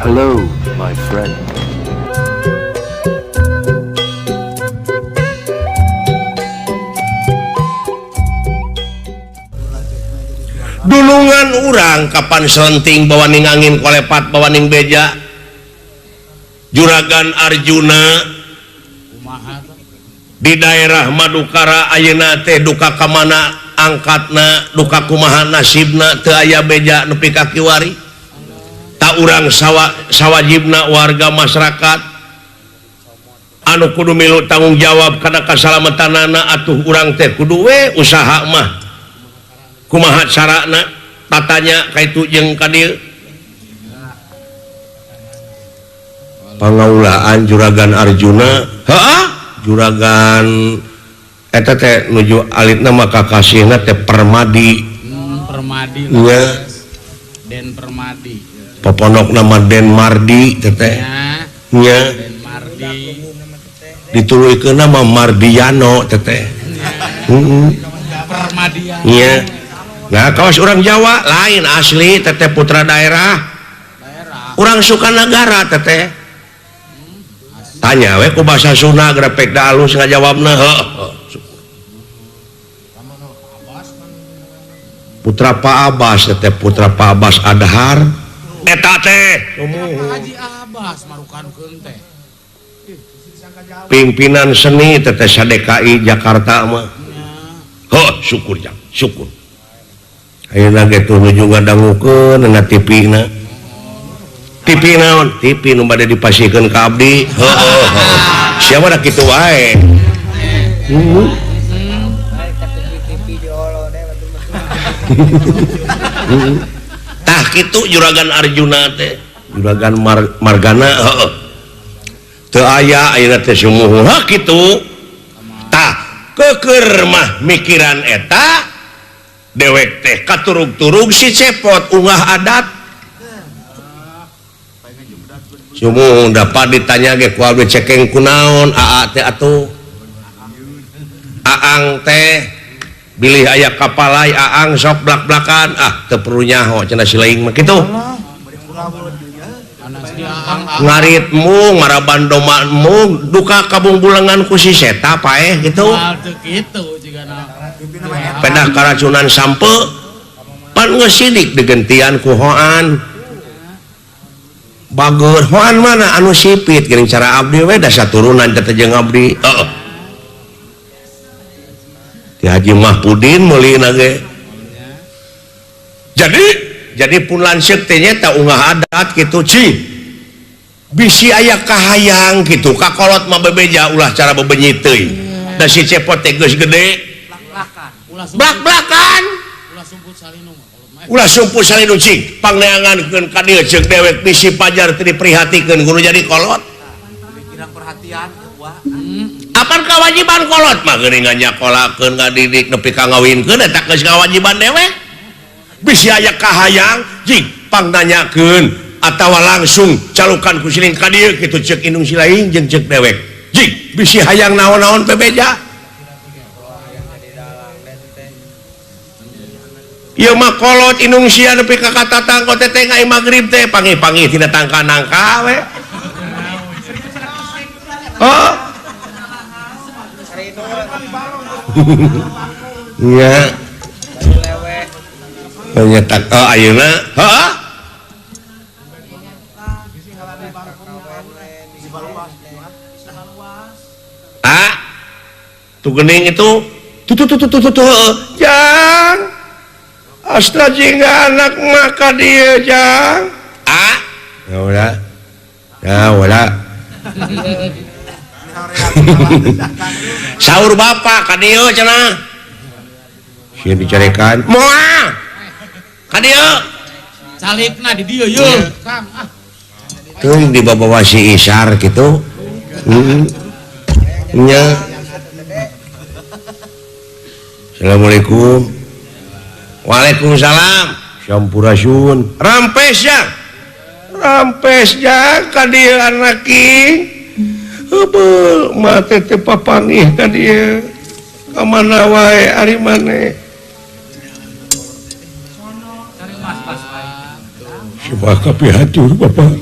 Hello, my friend. Dulungan urang kapan selenting bawaning angin kolepat bawaning beja Juragan Arjuna di daerah Madukara ayeuna teh duka ka mana angkatna duka kumaha nasibna teu aya beja nepi ka kiwari ta urang sawajibna warga masyarakat anu kudu milu tanggung jawab kana kasalamatanana atuh urang teh kudu we usaha mah kumaha carana tatanya kaitu jeung ka dieu pangaulaan Juragan Arjuna heeh Juragan eta teh nuju alitna mah kakasihna teh Permadi. Permadi nya Den Permadi poponokna mah Den Mardi teh teh nya Den Mardi dituluykeunna mah Mardiano teh teh heeh Permadian nya. Nah kawas orang Jawa lain asli teteh putra daerah orang Sukanagara teteh tanya we ku bahasa Sunda grepek da alus ngajawabna heuh. Putra Pak Abbas teteh putra Pak Abbas Adhar eta teh Haji Abbas marukankeun teh pimpinan seni teteh sa-DKI Jakarta mah heuh syukur jang syukur. Ayeuna ge tuh nuju ngadangukeun na TV na. TV naon? TV nu bade dipasihkeun ka abdi. Heuh heuh. Siapa da kitu wae. Tah kitu Juragan Arjuna teh, Juragan Margana heuh. Teu aya ayeuna teh sumuhun heuh kitu. Tah keukeur mah mikiran eta dewek teh katurug-turug si Cepot ungah adat sumuhun dapat ditanya ge ku abdi cekeng kunaon aa teh atuh aang teh bilih aya kapalai aang sok blak-blakan ah teu perlu nyaho cenah si laing mah kitu ngaritmu maraban domamu duka kabungbulengan ku si seta paeh kitu pedah karacunan sampe pan geus sidik digentian ku hoan bager hoan mana anu sipit geuning cara abdi we da saturunan teh jeung abdi heeh Ki Haji Mahpudin meulina ge jadi pun lanseuk teh nya ungah adat kitu ci bisi aya kahayang kitu kakolot mah bebeja ulah cara bebenyi teuing da si Cepot teh geus gede blak-blakan ulah sumput salinung cing pangneangankeun ka dieu ceuk dewek bisi pajar teu diprihatikeun kudu jadi kolot apan kewajiban kolot mah geuningan nyakolakeun ngadidik nepi ka ngawinkeun eta geus kewajiban dewek bisi aya kahayang cing pangnanyakeun atawa langsung calukan ku siling ka dieu kitu ceuk indung si lain jeung ceuk dewek cing bisi hayang naon-naon bebeja ieu mah kolot indung sia nepi ka katatang teh teh ai magrib teh panggih-panggih tina tangka nangka we. Oh. Nya. Nyetak oh ayeuna heuh. Ah. Tuh geuning itu tuh tuh tuh tuh tuh jang. Astra jingga anak maka dia jang ah ya udah ya udah sahur bapak ka dieu cenah sieun dicarekan moal ka dieu calikna di dieu yeuh Kang ah teuing dibawa si Isar kitu nya. Assalamualaikum. Waalaikumsalam. Sampurasun. Rampes ya. Rampes ya ka dieu anak king. Heubeul mate teh papanggih ka dieu. Ka mana wae ari maneh. Coba kapihatur Bapak.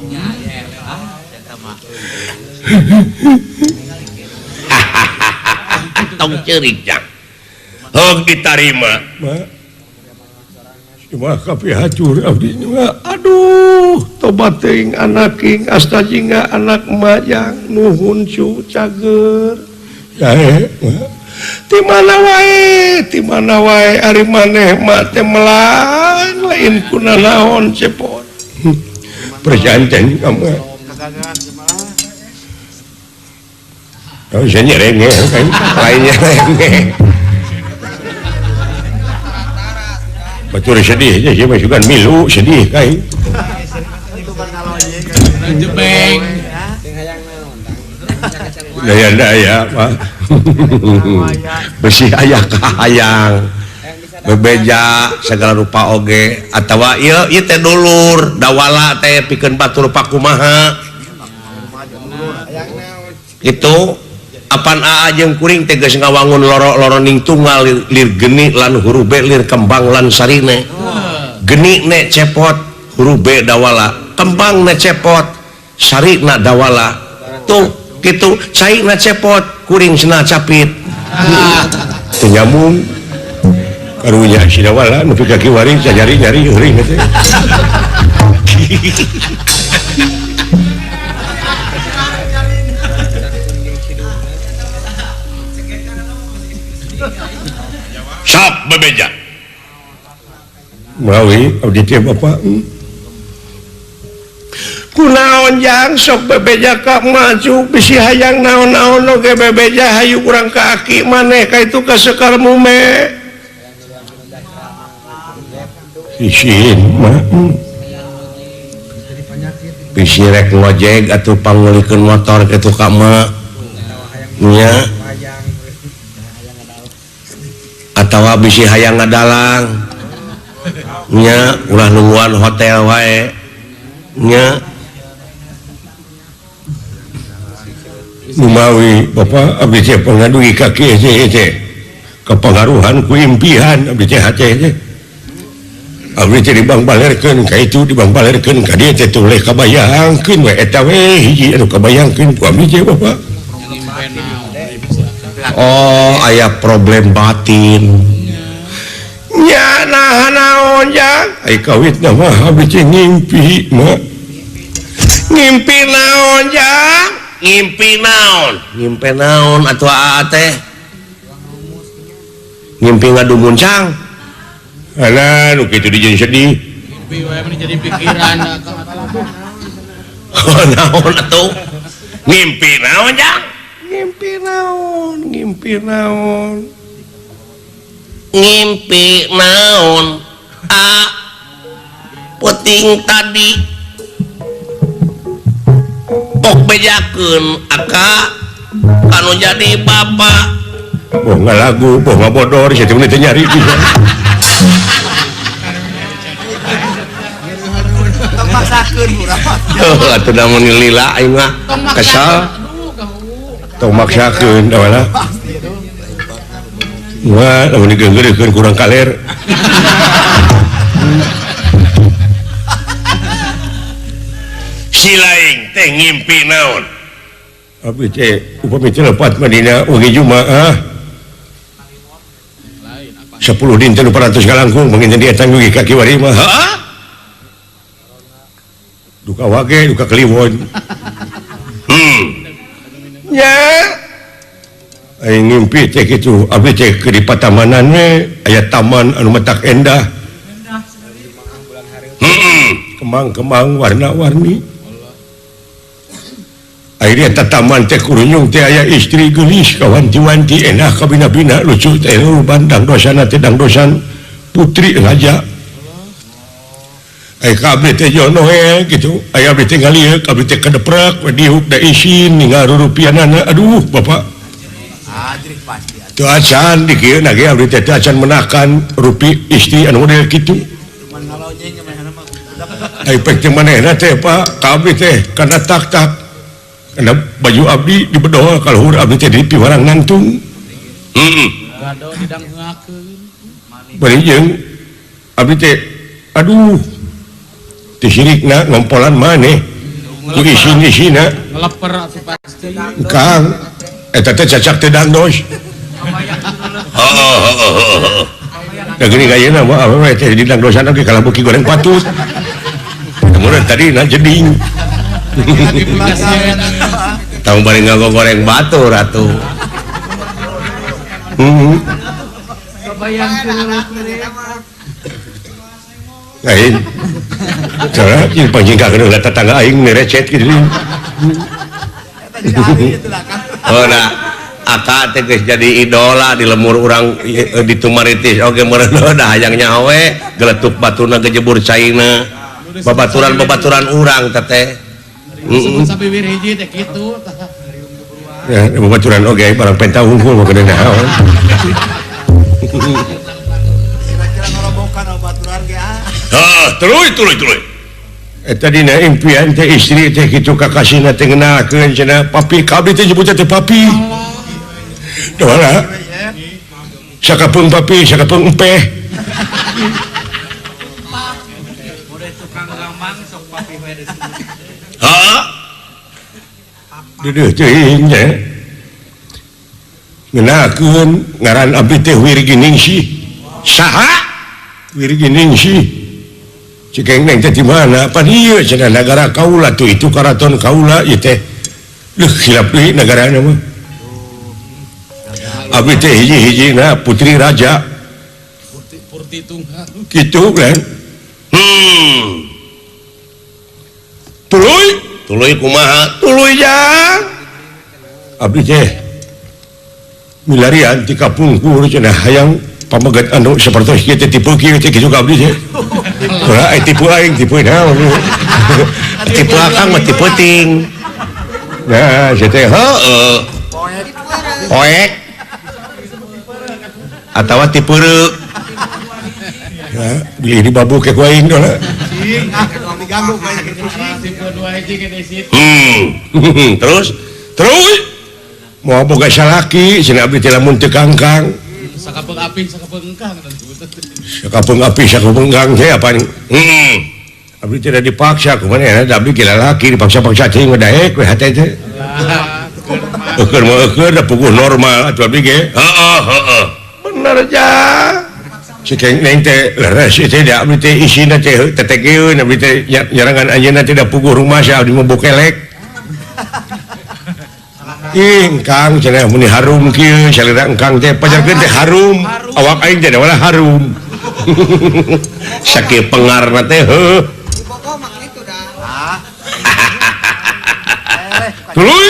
Tong ceurik jang. Heug ditarima. Cuma kapi hacur abdi mah. Aduh, tobat teuing anak king asta jingga anak majang nuhun cu cager. Jae ti mana wae, ti mana wae ari maneh mah teh melang lain kuna naon cepot. Perjanjian kamu. Oh, saya nyerenge kan, lainnya nyerenge. Batur sedih, ya masukan milu sedih kai. Jebeng. Daya-daya mah. Besi aya kahayang. Bebeja segala rupa oge atawa ieu ieu teh dulur dawala teh pikeun batur pakumaha. Itu apan aa jeung kuring teh geus ngawangun loro-loroning tunggal lir geni lan huruf B lir kembang lan sarine. Geni ne cepot huruf B dawala, kembang ne cepot sarina dawala. Tuh kitu caina cepot kuring cenah capit. Teu nyambung. Karunya si dawala nepi ka kiwari nyari-nyari euring teh. Sok bebeja. Mawi abdi teh bapak. Kunaon jang sok bebeja ka maju bisi hayang naon-naon oge bebeja hayu urang ka aki maneh ka itu ka Sekar Mume. Isin mah. Bisi rek ngojek atuh pangulikeun motor kitu ka mah. Nya. Atawa bisi hayang ngadalang. Nya ulah nungguan hotel wae. Nya. Numawi bapak abdi teh pangadugi ka kieu teh. Kepengaruhan ku impian abdi teh hate teh. Abdi teh dibangbalerkeun ka itu dibangbalerkeun ka dieu teh teu kabayangkeun we eta we hiji anu kabayangkeun ku abdi teh bapak. Oh, aya problem batin. Nya nah naon jang? Ai kawitna mah abdi teh ngimpi mah. Ngimpi naon jang? Ngimpi naon? Ngimpi naon atuh aa teh? Ngimpi ngadu muncang. Alah, nu kitu dijieun sedih. Ngimpi wae mah jadi pikiran. Oh, naon atuh? Ngimpi naon jang? Ngimpi naon, ngimpi naon. Ngimpi naon? A puting tadi. Pok bejakeun aka kanu jadi bapak. Boh ngalagu, boh ngabodor, sia teh teu nyari bisa. Tong maksakeun urang. Heuh, atuh da mun lila aing mah kesel. Tong maksakeun dawala. Wah, lamun digeunggeurkeun kurang kaler. Si laing teh ngimpi naon? Abdi teh upami teh lepat mah dina wengi Jumaah. 10 dinten 400 kalangkung panginten dia tanggung ka kiwari mah. Heeh. Duka wage, duka kliwon. Nya. Aing ngimpi teh kitu, abdi teh keur di patamanan we, aya taman anu matak endah. Kembang-kembang warna-warni. Akhirnya eta taman teh kurunyung teh aya istri geulis kawanti-wanti enak kabina-bina lucu teh bandang dosana teh dangdosan putri raja. Ai ka abdi teh jono we kitu, aya abdi teh ngalieuk, abdi teh kadeprak we diuk da isin ninggal rurupianana. Aduh bapak. Teu acan di kieu na ge abdi teh teu acan menakan rupi istri anu model kitu. Ai pek teh manehna teh Pak, ka abdi teh kana tak-tak. Karena baju abdi dibedol kaluhur abdi teh di piwarang nangtung. Heeh. Gado didangheulakeun. Bari jeung abdi teh aduh teh sirikna ngompolan maneh. Ku isin-isina. Ngeleper atuh pasti. Kang, eta teh cacak teh dangdos. Heeh heeh heeh. Da geuning ayeuna mah awewe teh di dangdosan oge kalah beuki goreng patut. Kemudian tadi na jeding. Tong bari ngagoreng batur atuh. Heeh. Lain. Cara ieu panjingka keun tetangga aing merecet kitu. Oh nah, aka teh geus jadi idola di lemur urang di Tumaritis oge meureun da hayang nyaho we geletuk batuna gejebur caina. Babaturan-babaturan urang teh teh. Disebut sabiwir hiji teh kitu. Ya, babaturan oge barang penta unggul mah keun naon. Kira-kira ngorobokan babaturan ge ah. Hah, tuluy tuluy tuluy. Eta dina impian teh istri teh kitu kakasihna teh ngeunahkeun cenah papi ka abdi teh nyebutna teh papi. Dola. Sakapeung papi, sakapeung empeh. Model tukang gamang sok papi we disebut. Heeh. Deudeuh teuing nya. Ngeunahkeun ngaran abdi teh Wirginingsih. Saha? Wirginingsih. Cek neng teh di mana? Pan ieu cenah nagara kaula tuh itu karaton kaula ieu teh. Leuh hilap deui nagarana mah. Abdi teh hiji-hijina putri raja. Purti tunggal. Kitu kan. Tuluy, tuluy kumaha? Tuluy jang. Abdi teh milarian ti kapungkur cenah hayang pamegat anu sapertos kieu teh tipe kieu teh kitu ka abdi teh. Ora tipe aing tipe naon. Tipe akang mah tipe ting. Nah, sia teh heueuh. Poek. Atawa tipeureuh. Ya, beli di babu ke ku aing dola. Diganggu ku aing tipe 2 hiji ke desit. Terus terus moal boga salaki cenah abdi teh lamun teu kangkang. Sakapeung api sakapeung engkang sakapeung api sakapeung engkang teh apa abdi tidak dipaksa kumaha abdi gila laki dipaksa-paksa teuing mah daek we hate teh eukeun mah eukeun da puguh normal atuh abdi ge heeh heeh bener jang si neng teh leres teh da abdi teh isina teh tetegeun abdi teh nyarangan anjeunna teh da puguh rumah sia abdi mah bokelek. Ingkang cenah muni harum kieu salira engkang teh pajarkeun teh harum awak aing teh da harum sakieu pengarna teh heuh tuluy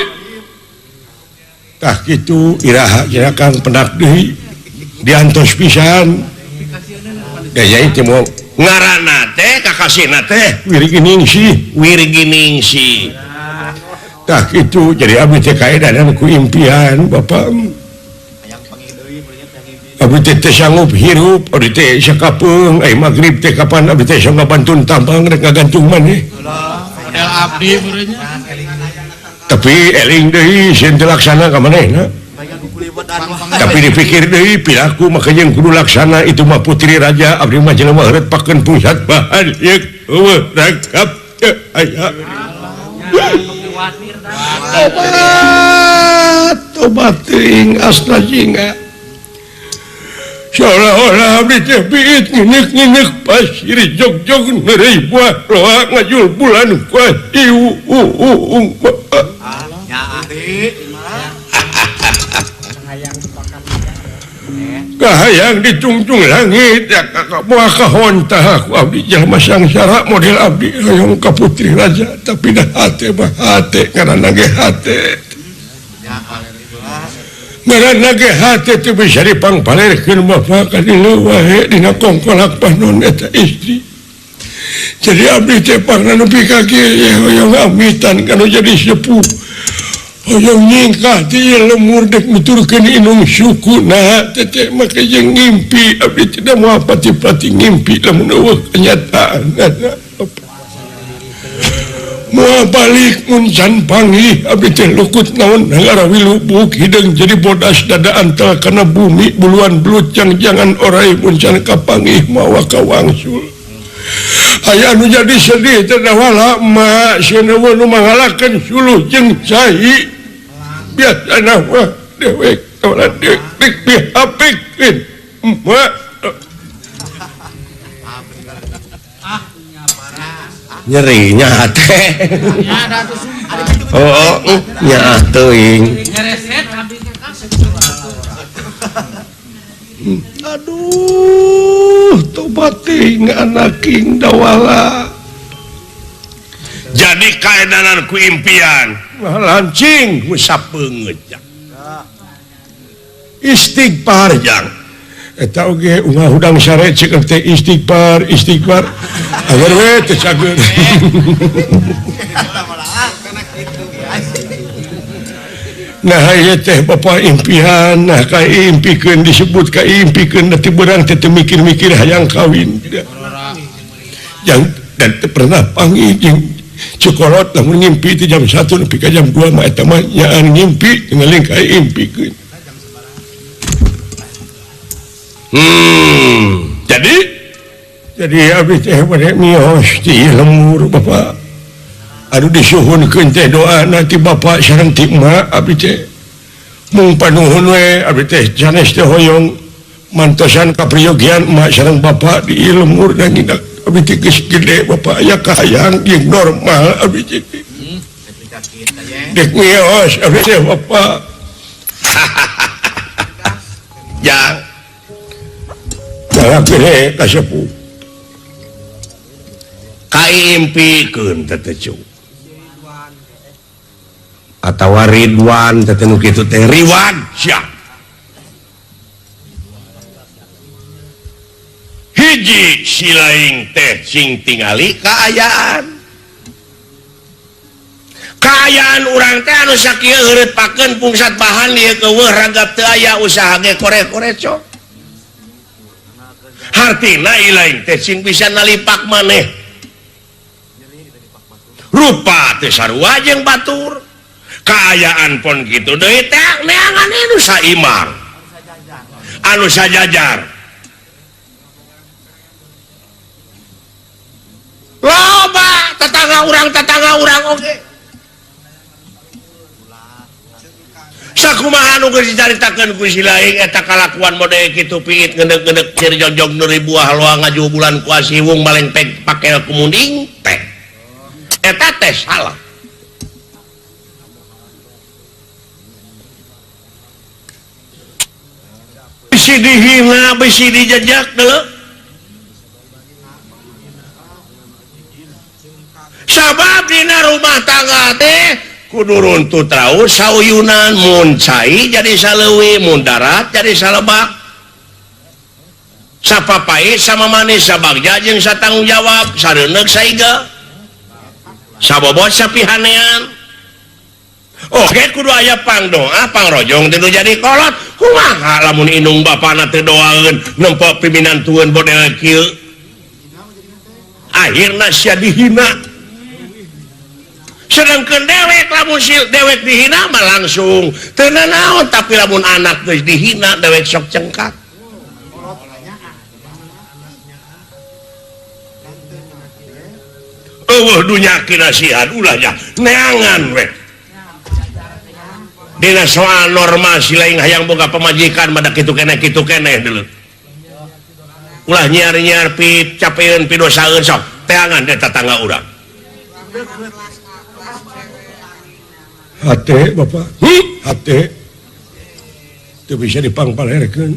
tah kitu iraha cenah Kang pendak deui diantos pisan gaya teh mau ngaranna teh kakasihna teh Wirginingsih Wirginingsih. Tah itu jadi abdi teh kaedan ku impian bapak abdi teh teu sanggup hirup abdi teh sakapeung ai magrib teh kapan abdi teh sok ngabantun tambang rek ngagantung maneh model abdi meureunnya tapi eling deui sieun teu laksana ka manehna tapi dipikir deui piraku mah jeung kudu laksana itu mah putri raja abdi mah jelema heureut pakeun pusat bahan yeuk eueuh rangkap teu aya. Tobat, tobat teuing asna jingga. Seolah-olah abdi teh biit nginek-nginek pasir jog-jog neureuy buah loa ngajul bulan kuah iu u. Kahayang dicungcung langit ya kakak buah kahontah aku abdi jelema sangsara model abdi hoyong ka putri raja tapi dah hate mah hate ngaranna ge hate ngaranna ge hate teu bisa dipangpalerkeun bapak ka dieu wae dina kongkolak panon eta istri jadi abdi teh pangna nepi ka kieu hoyong amitan kana jadi sepuh hoyong nyingkah ti lemur dek nuturkeun inung suku nah teteh make jeung ngimpi abdi tidak moal pati-pati ngimpi lamun eueuh kenyataan moal balik mun can panggih abdi teh lukut naon nagara wilubuk hideung jadi bodas dada antal kana bumi buluan belut jang-jangan orai mun can kapanggih mawa ka wangsul. Aya nu jadi sedih teh dawala emak sieun nu mangalakeun suluh jeung cai. Biasana mah dewek tawala dek dihapikeun. Emak nyerinya teh. Oh, nya teuing. Aduh, tobat teuing anak king dawala. Jadi kaedanan ku impian lancing ku sapeungeut jang. Istighfar jang. Eta oge ungah hudang sare ceuk teh istighfar, istighfar. Agar we teu cager. Nah ieu teh bapa impian, nah kaimpikeun disebut kaimpikeun da teu beurang teh mikir-mikir hayang kawin. Yang dan teu pernah panggih jeung cukolot lamun ngimpi ti jam 1 nepi ka jam 2 mah eta mah nyaan ngimpi ngeling kaimpikeun. Jadi abdi teh bade mios ti lembur bapa. Aduh disuhunkeun teh doa nanti bapak sareng ti emak abdi teh mung panuhun we abdi teh sanes teh hoyong mantosan kapriyogian emak sareng bapak di lembur dan ngindak abdi teh geus gede bapak aya kahayang jeung normal abdi teh dek mios abdi teh bapak. Jang jalak gede ka sepuh kaimpikeun teh teh cu atawa Ridwan teh nu kitu teh Riwan sia. Hiji silaing teh sing tingali kaayaan. Kaayaan urang teh anu sakieu heureut pakeun pungsat bahan ieu keueuh ragap teu aya usaha ge korek-korek cok. Hartina ilaing teh sing bisa nalipak maneh. Rupa teh sarua jeung batur. Kaayaan pon kitu deui teh neangan anu saimang anu sajajar loba tetangga urang oge sakumaha anu geus dicaritakeun ku si laing eta kalakuan model kitu piit ngeundeuk-ngeundeuk cir jongjong nuri buah loa ngaju bulan kuasi wung malengpek pakel kumunding teh eta teh salah. Bisi dihina, bisi dijejak dulu. Sabab dina rumah tangga teh kudu runtut raus sauyunan mun cai jadi saleuwi, mun darat jadi salebak. Sapapait sama manis sabagja jeung satanggung jawab, sareuneuk saiga. Sabobot sapihanean. Oke kudu aya pangdoa pangrojong teh nu jadi kolot. Kumaha lamun indung bapana teu doaeun nempo piminantueun model kieu. Akhirna sia dihina. Sedangkeun dewek lamun si dewek dihina mah langsung teu nanaon, tapi lamun anak geus dihina dewek sok cengkak. Eueuh dunya kinasihan ulah nya neangan we. Dina soal norma si lain hayang boga pemajikan pada kitu keneh dulu. Ulah nyiar-nyiar pi capeun pi dosaeun sok teangan teh tetangga urang. Hate bapak, hate teu bisa dipangpalerkeun.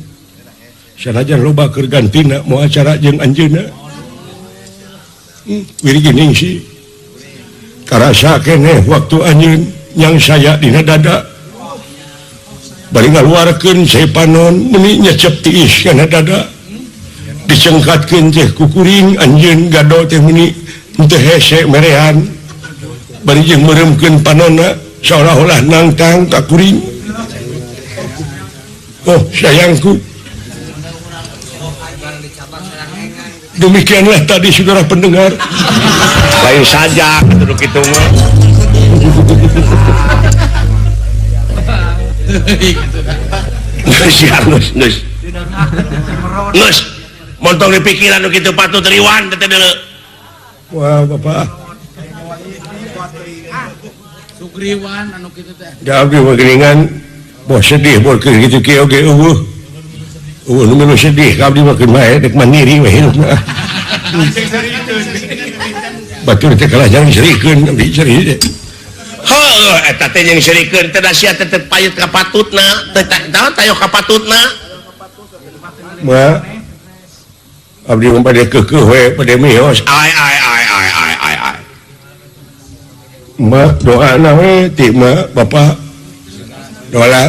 Sanajan loba keur gantina moal acara jeung anjeunna. Wirgining sih. Karasa keneh waktu anjeun yang saya dina dada. Bari ngaluarkeun saya panon meuni nyecep tiis kana dada. Dicengkatkeun teh kukuring anjeun gado teh meuni teu hese merehan. Bari jeung meureumkeun panonna seolah-olah nangtang ka kuring. Oh sayangku. Demikianlah tadi saudara pendengar. Lain saja duduk itu mah. Geus. Montong di pikiran nu kitu patut riwan teh deuleu. Wah bapak. Sugriwan anu kitu teh. Da abdi mah geuningan boh sedih boh kitu kieu oge eueuh. Eueuh nu milu sedih ka abdi mah keun bae dek mandiri we hirupna. Batur teh kalah jarang serikeun abdi seri teh. Heuh eta teh jeung serikeun teh da sia teh teu payut ka patutna, teh tayo ka patutna. Ma abdi mah bade keukeuh we bade mios. Ai ai ai ai ai ai ai. Ma doana we ti ma bapak doa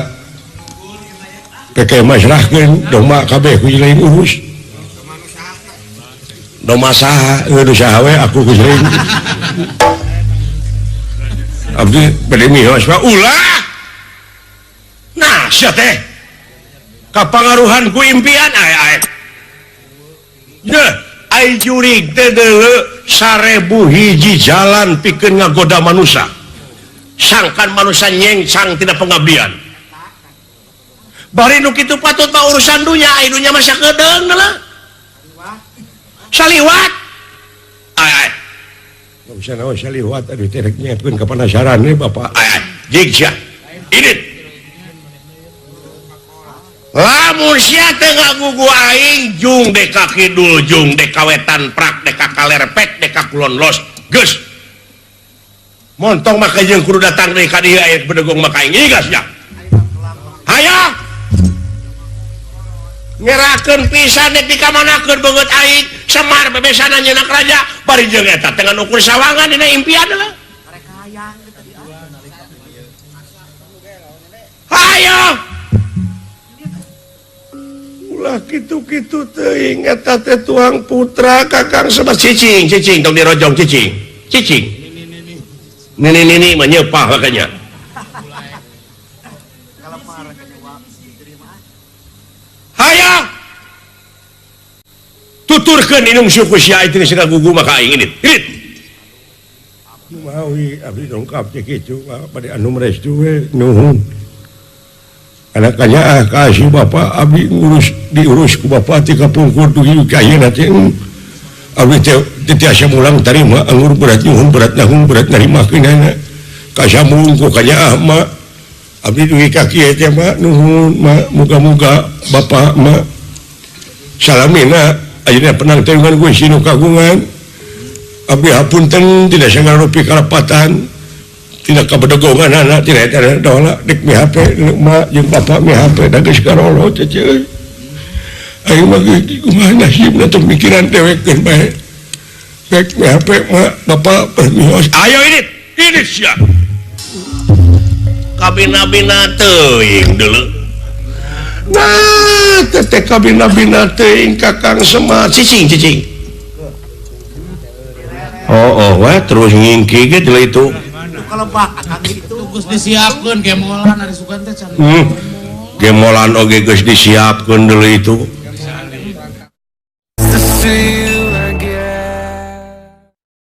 peke masrahkeun domba kabeh ku lain urus. Domba saha? Eueuh saha we aku ku lain. Abdi bade mios mah ulah. Nah sia teh kapangaruhan ku impian ai ai. Deuh ai jurig teh deuleu 1000 hiji jalan pikeun ngagoda manusia. Sangkan manusia nyengsang tina pengabdian. Bari nu kitu patut mah urusan dunya, ai dunya mah sakedeung lah. Saliwat. Ai ai. Usah naon saliwat aduh teh rek nyiapkeun kapanasaran we bapak. Ai ai, jig sia. Indit. Lamun sia teh ngagugu aing jung deka kidul jung deka wetan prak deka kaler pek deka kulon los geus. Montong mah jeung kudu datang deui ka dieu aya bedegong mah ka aing geus sia. Hayo. Ngerakeun pisan dek dikamanakeun beungeut aing Semar bebesana nyenak raja bari jeung eta teh ngan ukur sawangan dina impian lah. Hayo. Ulah kitu-kitu teuing eta teh tuang putra Kakang Semar cicing cicing tong dirojong cicing cicing. Nini nini mah nyeupah makanya. Hayo. Tuturkeun inung suku sia itu geus ngagugu maka aing indit. Indit. Mawi abdi dongkap teh kitu bade anu restu we nuhun. Anak kanyaah ka si bapak abdi ngurus diurus ku bapak ti kapungkur dugi ka ayeuna teh abdi teh tiasa mulang tarima anggur berat nyuhun berat nahung berat narimakeunana kasambung ku kanyaah mah abdi dugi ka kieu teh mah nuhun mah muga-muga bapak mah salamina ayeuna penang teh ngan Gusti nu kagungan abdi hapunten tidak sangarupi kalepatan tidak kabedegongan anak tidak ada dola dek mi HP ma jeung bapak mi HP da geus karolo cece euy aing mah kumaha nasibna teh mikiran dewek bae dek mi HP ma bapak permios ayo ini ini sia kabina-bina teuing deuleu nah teh kabina-bina teuing Kakang Semar cicing cicing oh oh wah terus ngingki ge deuleu itu geus disiapkeun gemolan ari sugan teh can. Gemolan oge geus disiapkeun deuleu itu.